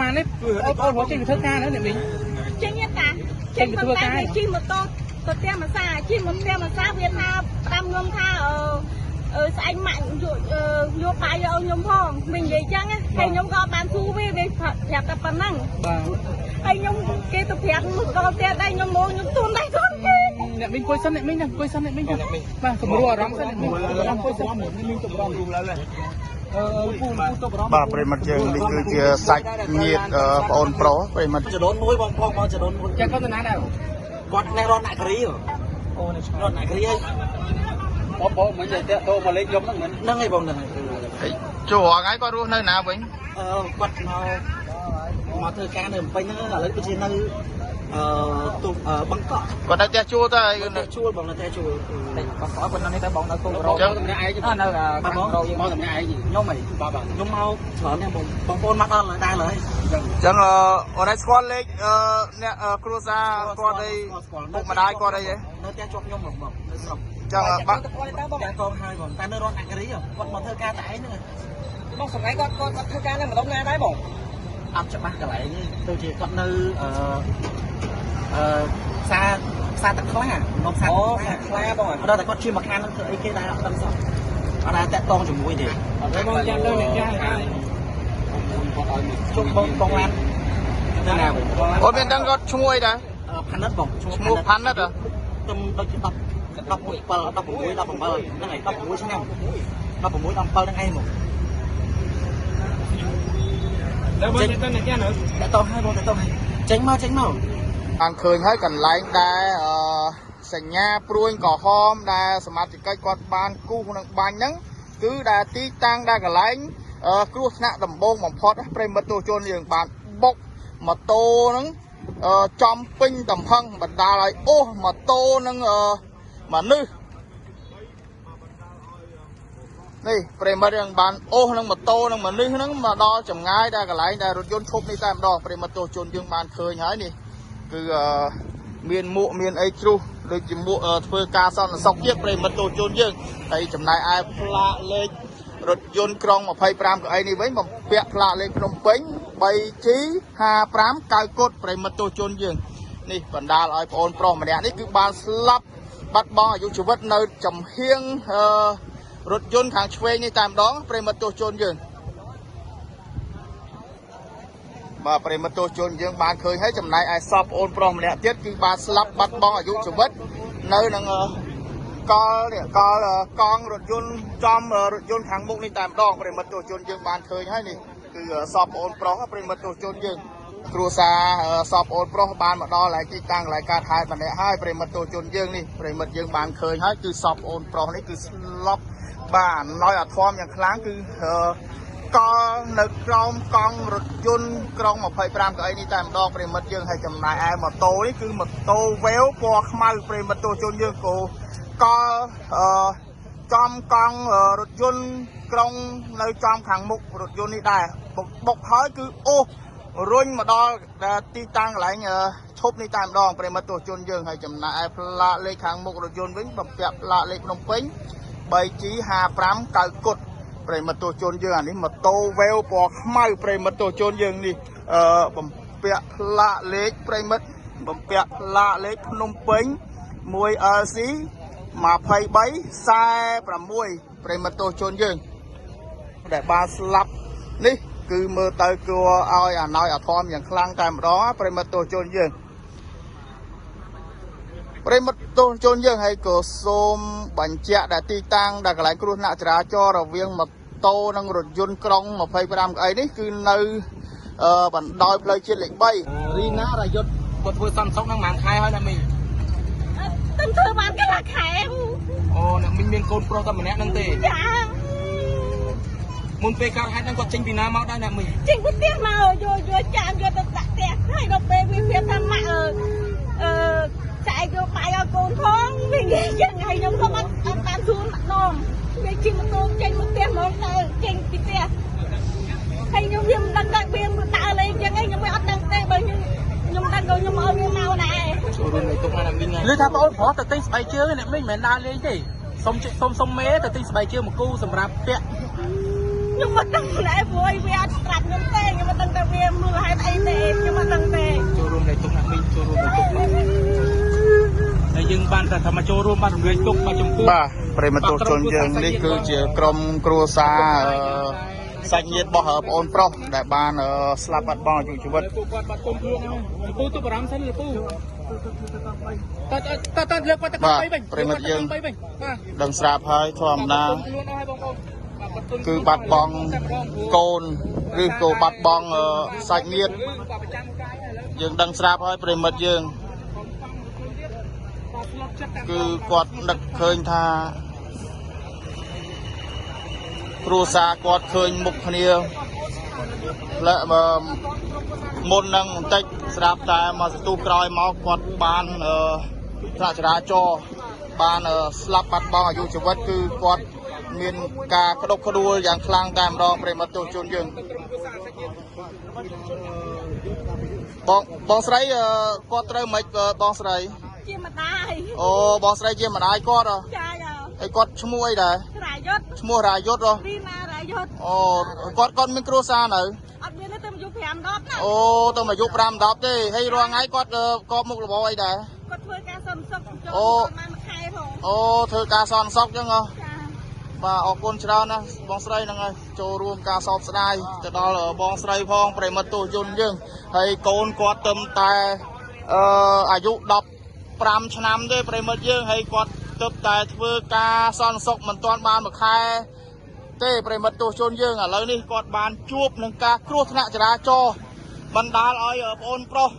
មាននេះបងប្អូនរត់ចេញទៅធ្វើការនៅអ្នកមីង ចេញតាចេញធ្វើការជិះម៉ូតូទៅផ្ទះមួយសាជិះមកផ្ទះមួយសាវាថាផ្ដាំខ្ញុំថាអឺស្អែកម៉ាក់យកយកបាយឲ្យខ្ញុំផងមិននិយាយចឹងហើយខ្ញុំក៏បានសួរវាវាប្រាប់តែប៉ុណ្ណឹង បាទ ហើយខ្ញុំគេទៅប្រាប់មកដល់ផ្ទះដែរខ្ញុំមកខ្ញុំទួនដែរទួនគេ អ្នកមីងអង្គុយសិនអ្នកមីងណាអង្គុយសិនអ្នកមីងបាទសម្រួលអារម្មណ៍សិនអ្នកមីងអង្គុយសិន មីងទៅរំរូឡើយ អឺពូពូទៅបារម្ភ បាទប្រិមត្តយើងនេះគឺជាសាច់ញាតិប្អូនប្រុសប្រិមត្ត ចដូនមួយបងបងមកចដូនមួយ ចាគាត់ទៅណាដែរ គាត់នេះរត់អ្នកគ្រី អូនេះ រត់អ្នកគ្រីហើយ បងបងមិនចេះតាក់ទងមកលេខខ្ញុំហ្នឹងមិន ហ្នឹងហើយបងហ្នឹងហើយ ជួរថ្ងៃគាត់រស់នៅណាវិញ អឺគាត់មកធ្វើការនៅភ្នំពេញហ្នឹងឥឡូវដូចជានៅអឺទូបឹងកក់ គាត់នៅផ្ទះជួលទៅហើយ នៅជួលបងនៅតែជួល តែគាត់ស្អប់គាត់នៅនេះតែបងនៅគោករោ ម្នាក់ឯង នៅខាងរោយើង មកតែម្នាក់ឯង ខ្ញុំហី បាទបាទ ខ្ញុំមកច្រើនណាស់បងបងប្អូនមកដល់ដែរឡើយ អញ្ចឹងអូនឯងស្គាល់លេខអ្នកគ្រួសារគាត់អីពុកម្ដាយគាត់អីហ៎ នៅផ្ទះជាប់ខ្ញុំបងនៅស្រុក អញ្ចឹងបាក់ តាក់ទងហើយបងតែនៅរត់អ្នកគ្រីគាត់មកធ្វើការតែឯងហ្នឹង បងសម្រាប់គាត់គាត់ធ្វើការនៅម្ដុំណាដែរបង អត់ច្បាស់កន្លែងទេដូចជាគាត់នៅអឺអឺផ្សារផ្សារទឹកខ្លានំផ្សារ អូ ទឹកខ្លា ខ្លាបង អត់ដល់តែគាត់ជាមកខាននឹងធ្វើអីគេដែរអត់ដឹងសោះអត់ដែរតាក់តងជាមួយទេ អត់ទេបងចាំទៅអ្នកចាស់ហើយ គាត់ឲ្យមាន ជុំបងបងឡាន ទៅណាវិញ អូនមានដឹងគាត់ឈ្មោះអីដែរ ផានិតបង ឈ្មោះផាន់ណាត់ ទំដូចជា10 17 16 17ហ្នឹងហើយ16ឆ្នាំ16 17ហ្នឹងឯងមក ដល់បងទៅអ្នកចាស់នៅ តាក់តងហើយបងតាក់តងហើយចេញមកចេញមក បានឃើញហើយកន្លែងដែលអឺសញ្ញាព្រួញក្រហមដែលសមាជិកគាត់បានគូសនឹងបាញ់ហ្នឹងគឺដែលទីតាំងដែលកន្លែងគ្រោះថ្នាក់ដំបូងបំផុតប្រិមិត្តទស្សជនយើងបានបុកម៉ូតូហ្នឹងចំពេញតំហឹងបណ្ដាលឲ្យអូសម៉ូតូនឹងមនុស្សនេះប្រិមិត្តយើងបានអូសនឹងម៉ូតូនឹងមនុស្សហ្នឹងមកដល់ចម្ងាយដែលកន្លែងដែលរថយន្តឈប់នេះតែម្ដងប្រិមិត្តទស្សជនយើងបានឃើញហើយនេះគឺមានមួកមានអីជ្រុះដូចជាមួកធ្វើការសន្តិសុខទៀតប្រិមិត្តទស្សជនយើងហើយចំណែកឯផ្លាកលេខរថយន្តក្រុង25កៅអីនេះវិញបំពាក់ផ្លាកលេខភ្នំពេញ 3G 55កៅគុតប្រិមិត្តទស្សជនយើងនេះបណ្ដាលឲ្យប្អូនប្រុសម្នាក់នេះគឺបានស្លាប់បាត់បង់អាយុជីវិតនៅចំហៀងអឺរថយន្តខាងឆ្វេងនេះតែម្ដងប្រិមិត្តទស្សជនយើងបាទប្រិមិត្តទស្សជនយើងបានឃើញហើយចំណែកឯសពប្អូនប្រុសម្នាក់ទៀតគឺបានស្លាប់បាត់បង់អាយុជីវិតនៅនឹងកលនេះកលកង់រថយន្តចំរថយន្តខាងមុខនេះតែម្ដងប្រិមិត្តទស្សជនយើងបានឃើញហើយនេះគឺសពប្អូនប្រុសប្រិមិត្តទស្សជនយើងគ្រួសារសពប្អូនប្រុសបានមកដល់កន្លែងទីតាំងកន្លែងកើតហេតុម្នាក់ហើយប្រិមិត្តទស្សជនយើងនេះប្រិមិត្តយើងបានឃើញហើយគឺសពប្អូនប្រុសនេះគឺស្លាប់បាទណយអាធមយ៉ាងខ្លាំងគឺកលនៅក្រោមកង់រថយន្តក្រុង25កៅអីនេះតែម្ដងប្រិមិត្តយើងហើយចំណែកឯម៉ូតូនេះគឺម៉ូតូវេវពណ៌ខ្មៅប្រិមិត្តទស្សជនយើងគោកលអឺចំកង់រថយន្តក្រុងនៅចំខាងមុខរថយន្តនេះដែរបុកហើយគឺអូសរុញមកដល់ទីតាំងកន្លែងឈប់នេះតែម្ដងប្រិមិត្តទស្សជនយើងហើយចំណែកឯផ្លាកលេខខាងមុខរថយន្តវិញបំពាក់ផ្លាកលេខភ្នំពេញ 3G 55កៅគុតប្រិមិត្តទស្សជនយើងអានេះម៉ូតូវេវពណ៌ខ្មៅប្រិមិត្តទស្សជនយើងនេះអឺបំពាក់ផ្លាកលេខប្រិមិត្តបំពាក់ផ្លាកលេខភ្នំពេញ 1LC 23 46ប្រិមិត្តទស្សជនយើងដែលបានស្លាប់នេះគឺមើលទៅគួរឲ្យអាណោយអាធមយ៉ាងខ្លាំងតែម្ដងប្រិមិត្តទស្សជនយើងប្រិមិត្តទស្សជនយើងហើយក៏សូមបញ្ជាក់ដែលទីតាំងដែលកន្លែងគ្រោះថ្នាក់ចរាចរណ៍រវាងម៉ូតូនិងរថយន្តក្រុង25កៅអីនេះគឺនៅបណ្ដោយផ្លូវជាតិលេខ3 រីណារាយុទ្ធគាត់ធ្វើសន្តិសុខនឹងប្រហែលខែហើយអ្នកមីង ទៅធ្វើបានកន្លះខែ អូអ្នកមីងមានកូនប្រុសតែម្នាក់ហ្នឹងទេ ចា មុនពេលកើតហេតុហ្នឹងគាត់ចេញពីណាមកដែរអ្នកមីង ចេញពីផ្ទះមកយកយកចានយកទៅដាក់ផ្ទះហើយដល់ពេលវាប្រាប់ថាម៉ាក់អឺអឺចែកយកបាយឲ្យកូនផងវានិយាយចឹងហើយខ្ញុំក៏អត់អត់បានសួរម្ដងវាជិះម៉ូតូចេញមកផ្ទះហ្មងទៅចេញពីផ្ទះហើយខ្ញុំវាមិនដឹងថាវាដើរលេងចឹងឯងខ្ញុំវាអត់ដឹងទេបើខ្ញុំខ្ញុំដឹងក៏ខ្ញុំឲ្យវាមកដែរ ចូលរួមនៅទុកណាអ្នកមីងណាឮថាបងអូនប្រុសទៅទិញស្បែកជើងអ្នកមីងមិនមែនដើរលេងទេសុំសុំសុំមេទៅទិញស្បែកជើងមកគូសម្រាប់ពាក់ ខ្ញុំមិនដឹងដែរព្រោះវាអត់ប្រាប់ខ្ញុំទេខ្ញុំមិនដឹងថាវាមូលហេតុ តែថាមកចូលរួមបានរំលែកទុកបាទចំពោះ បាទប្រិយមិត្តទស្សជនយើងនេះគឺជាក្រុមគ្រួសារអឺសាច់ញាតិរបស់ប្អូនប្រុសដែលបានអឺស្លាប់បាត់បង់អាយុជីវិត ពួកគាត់បាត់គុំខ្លួនហើយលពូទុកបារម្ភសិនលពូតើតើតើលើកគាត់ទៅ បាទ បីវិញ ប្រិយមិត្តយើង បីវិញបាទ ដឹងស្រាប់ហើយធម្មតា គុំខ្លួនអស់ហើយបងប្អូនបាទគាត់ទុន គឺបាត់បង់កូនឬក៏បាត់បង់អឺសាច់ញាតិ ឬបាទប្រចាំកាយឥឡូវ យើងដឹងស្រាប់ហើយប្រិយមិត្តយើង កុំប៉ងខ្លួនទៀតបាទស្លុតចិត្តតែ គឺគាត់នឹកឃើញថាគ្រួសារគាត់ឃើញមុខគ្នាលើកមុននឹងបន្តិចស្រាប់តែមកសន្ទុះក្រោយមកគាត់បានអឺថ្នាក់ចរាចរណ៍បានអឺស្លាប់បាត់បង់អាយុជីវិតគឺគាត់មានការក្តុកក្តួលយ៉ាងខ្លាំងតែម្ដងប្រិយមិត្តទស្សជនយើងបងបងស្រីអឺគាត់ត្រូវមិនបងស្រី ជាម្ដាយ អូបងស្រីជាម្ដាយគាត់ហ៎ ចាចា ហើយគាត់ឈ្មោះអីដែរ រាយុទ្ធ ឈ្មោះរាយុទ្ធហ៎ រីណារាយុទ្ធ អូគាត់គាត់មានគ្រួសារនៅ អត់មានទេទៅអាយុ5 10ណា អូទៅអាយុ5 10ទេហើយរាល់ថ្ងៃគាត់អឺក៏មុខរបរអីដែរ គាត់ធ្វើការសុំសុខចូល អូ បានមួយខែផង អូធ្វើការសន្តិសុខចឹងហ៎ ចា បាទអរគុណច្រើនណាស់បងស្រីហ្នឹងហើយចូលរួមការសោកស្ដាយទៅដល់បងស្រីផងប្រិយមិត្តទស្សជនយើងហើយកូនគាត់ទៅតែអឺអាយុ15ឆ្នាំទេប្រិយមិត្តយើងហើយគាត់ទៅតែធ្វើការសន្តិសុខមិនទាន់បានមួយខែទេប្រិយមិត្តទស្សជនយើងឥឡូវនេះគាត់បានជួបនឹងការគ្រោះថ្នាក់ចរាចរណ៍បណ្ដាលឲ្យប្អូនប្រុស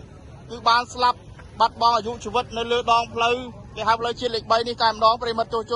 គឺបានស្លាប់បាត់បង់អាយុជីវិតនៅលើដងផ្លូវគេហៅផ្លូវជាតិលេខ3នេះតែម្ដងប្រិយមិត្តទស្សជន។